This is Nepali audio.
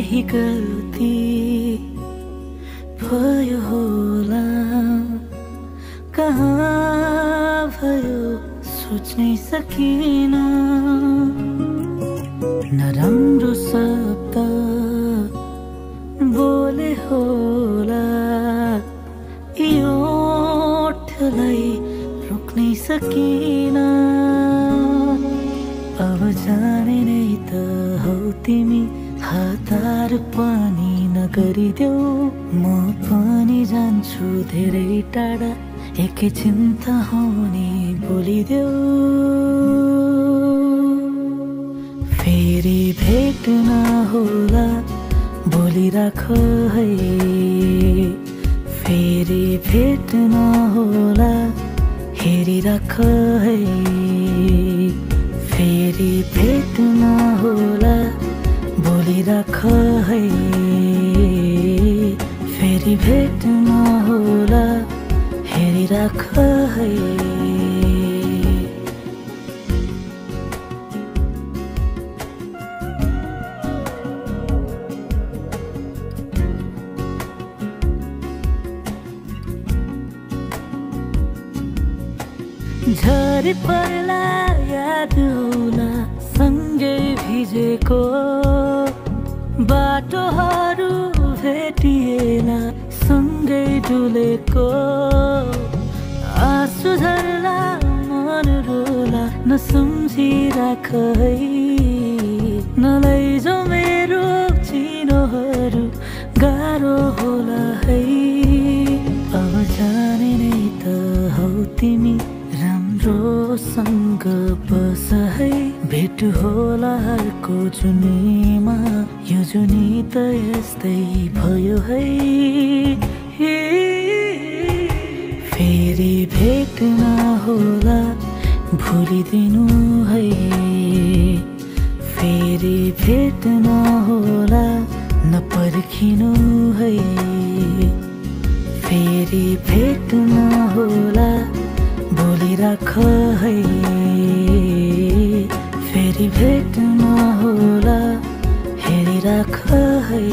केही गल्ती भयो होला, कहाँ भयो सोच्नै सकिन। नराम्रो शब्द बोले होला, यो ओठलाई रोक्नै सकिन। अब जाने नै त हौ तिमी, हतार पनि नगरिदेऊ। म पनि जान्छु धेरै टाढा, एकैछिन त हुने बोलिदेऊ। फेरि भेट नहोला बोलिराख है, फेरि भेट नहोला हेरिराख है, फेरि भेट नहोला बोलिराख है, फेरि भेट नहोला हेरिराख है। झरी पर्ला याद होला सँगै भिजेको, बाटोहरू भेटिएला सँगै डुलेको। आँसु झर्ला मन रोला नसम्झिराख है, नलैजाऊ मेरो चिनोहरू गाह्रो होला है। अब जाने नै त हौ तिमी, राम्रोसँग बस है। भेट होला अर्को जुनीमा, यो जुनी त यस्तै भयो है। फेरि भेट नहोला भुलिदिनु है, फेरि भेट नहोला नपर्खिनु है, फेरि भेट नहोला बोलिराख है, फेरि भेट नहोला हेरिराख है।